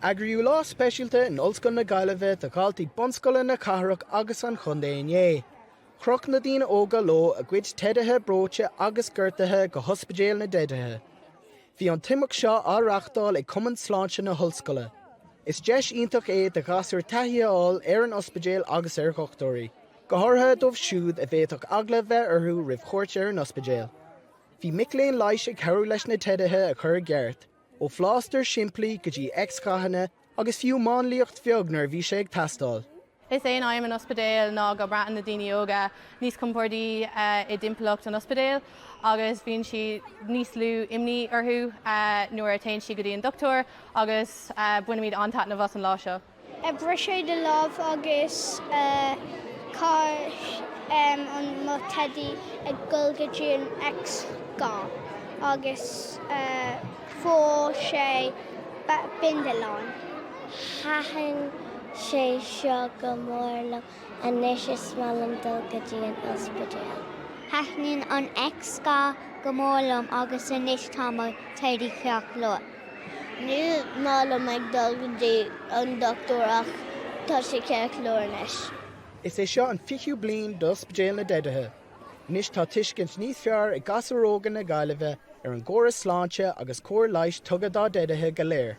Eagraíodh lá speisialta in Ollscoil na Gaillimhe do dhaltaí bunscoile na cathrach agus an chontae inné. Chroch na daoine óga leo a gcuid teidithe breoite agus gortaithe go hOspidéal na dTeidithe. Bhí an t-imeacht seo á reáchtáil ag Cumann Sláinte na hOllscoile. Is deis iontach é do ghasúir taithí a fháil ar an ospidéal agus ar dhochtúirí, go háirithe dóibh siúd a bhféadfadh eagla bheith orthu roimh chuairt ar an ospidéal. Bhí mic léinn leighis ag cabhrú leis na teidithe a chur i gceart, ó phlástar simplí go dtí X-ghathanna agus fiú máinliacht bheag nuair a bhí sé ag teastáil. Is é an aidhm an ospidéal ná go mbraitheann na daoine óga níos compordaí i dtimpeallacht an ospidéil agus bíonn siad níos lú imní orthu nuair a téann siad go dtí an dochtúir agus bainimid an-taitneamh as an lá seo. Briseadh do lámh agus chaith an mo teidí ag dul go dtí an X-gha agus fuair sé bindealán. Thaitin sé seo go mór liom, anois is maith liom dul go dtí an ospidéal. Thaitníonn an X-gha go mór liom agus anois tá mo teidí ceart go leor. Ní maith liom ag dul go dtí an dochtúir ach tá sé ceart go leor anois. Is é seo an 20ú bliain d'Ospidéal na dTeidithe. Anois tá tuiscint níos fearr ag gasúir óga na Gaillimhe ar an gcóras sláinte agus cóir leighis tugtha dá dteidithe go léir.